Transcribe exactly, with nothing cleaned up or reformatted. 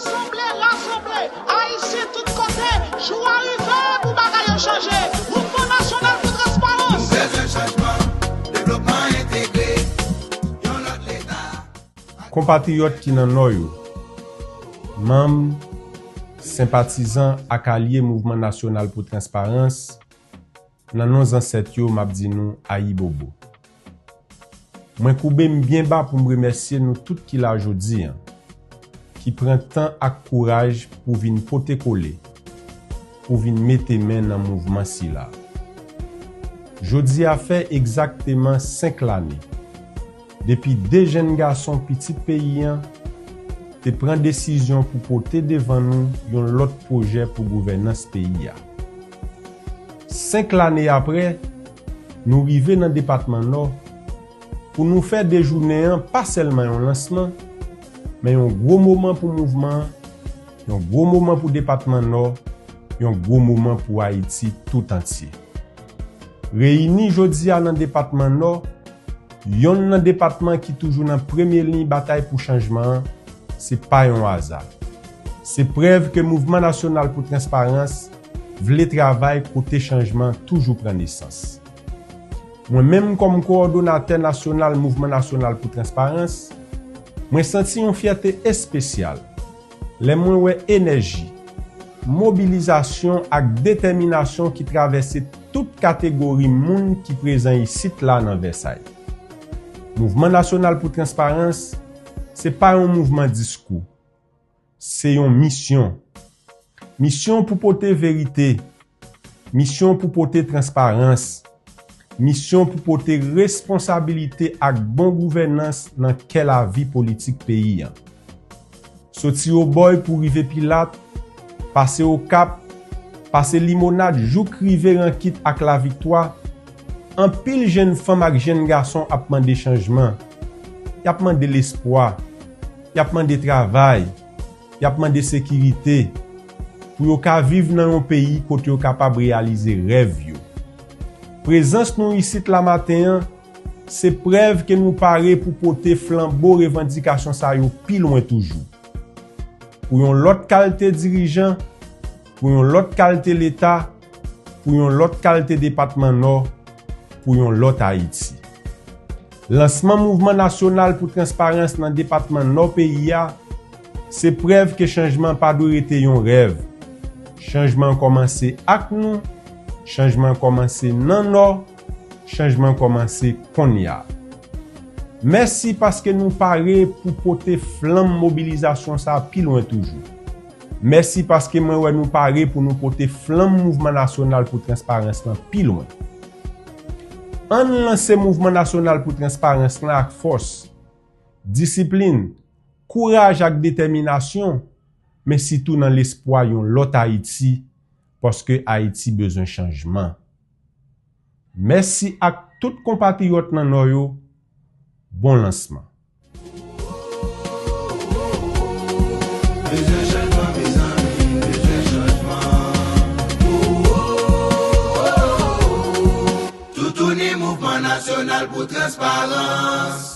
Sanble, rasanble, Ayisyen tout kote, jou a rive pou bagay yo chanje. Mouvman Nasyonal pou Transparans. Nou bezwen chanjman, devlopman entegre, yon lòt leta. Konpatriyòt ki nan Nò yo, manm, senpatizan ak alye Mouvman Nasyonal pou Transparans, nan non zansèt yo, m ap di nou ayibobo. Mwen koube m byen ba pou m remèsye nou tout ki la jodi a, ki pran tan ak kouraj pou vin pote kole, pou vin mete men nan mouvman sila. Jodi a fè egzakteman senk lane depi de jèn gason pitit peyi a te pran desizyon pou pote devan nou yon lòt pwojè pou gouvènans peyi a. Senk lane apre, nou rive nan depatman Nò pou nou fè de jounen an pa sèlman yon lansman, men yon gwo moman pou mouvman an, yon gwo moman pou depatman Nò, yon gwo moman pou Ayiti tout antye. Reyini jodi a nan depatman Nò, yonn nan depatman ki toujou nan premye liy batay pou chanjman an, se pa yon aza. Se prèv ke Mouvman Nasyonal pou Transparans vle travay kote chanjman toujou pran nesans. Mwen menm kòm kowòdonatè nasyonal Mouvman Nasyonal pou Transparans, mwen santi yon fyète espesyal lè mwen wè enèji, mobilizasyon ak detèminasyon ki travèse tout kategori moun ki prezan isit la nan Vèsay. Mouvman Nasyonal pou Transparans se pa yon mouvman diskou, se yon misyon. Misyon pou pote verite, misyon pou pote transparans, misyon pou pote responsabilite ak bon gouvènans nan kè lavi politik peyi a. Soti Obòy pou rive Pilat, pase Okap, pase Limonad jouk rive Rankit ak Laviktwa, anpil jèn fanm ak jèn gason ap mande chanjman. Y ap mande lespwa. Y ap mande travay. Y ap mande sekirite pou yo ka viv nan yon peyi kote yo kapab reyalize rèv yo. Prezans nou isit la maten an se prèv ke nou pare pou pote flanbo revandikasyon sa yo pi lwen toujou. Pou yon lòt kalte dirijan, pou yon lòt kalte Leta, pou yon lòt kalte depatman Nò, pou yon lòt Ayiti. Lansman Mouvman Nasyonal pou Transparans nan depatman Nò peyi a se prèv ke chanjman pa dwe rete yon rèv. Chanjman kòmanse ak nou, chanjman kòmanse nan Nò, chanjman kòmanse konnya. Mèsi paske nou pare pou pote flanm mobilizasyon sa a pi lwen toujou. Mèsi paske mwen wè nou pare pou nou pote flanm Mouvman Nasyonal pou Transparans lan pi lwen. Ann lanse Mouvman Nasyonal pou Transparans lan ak fòs, disiplin, kouraj ak detèminasyon, men sitou nan lespwa yon lòt Ayiti, paske Ayiti bezwen chanjman. Mèsi ak tout konpatriyòt nan Nò yo. Bon lansman. Bezwen chanjman, mezanmi, bezwen chanjman. Toutouni Mouvman Nasyonal pou Transparans.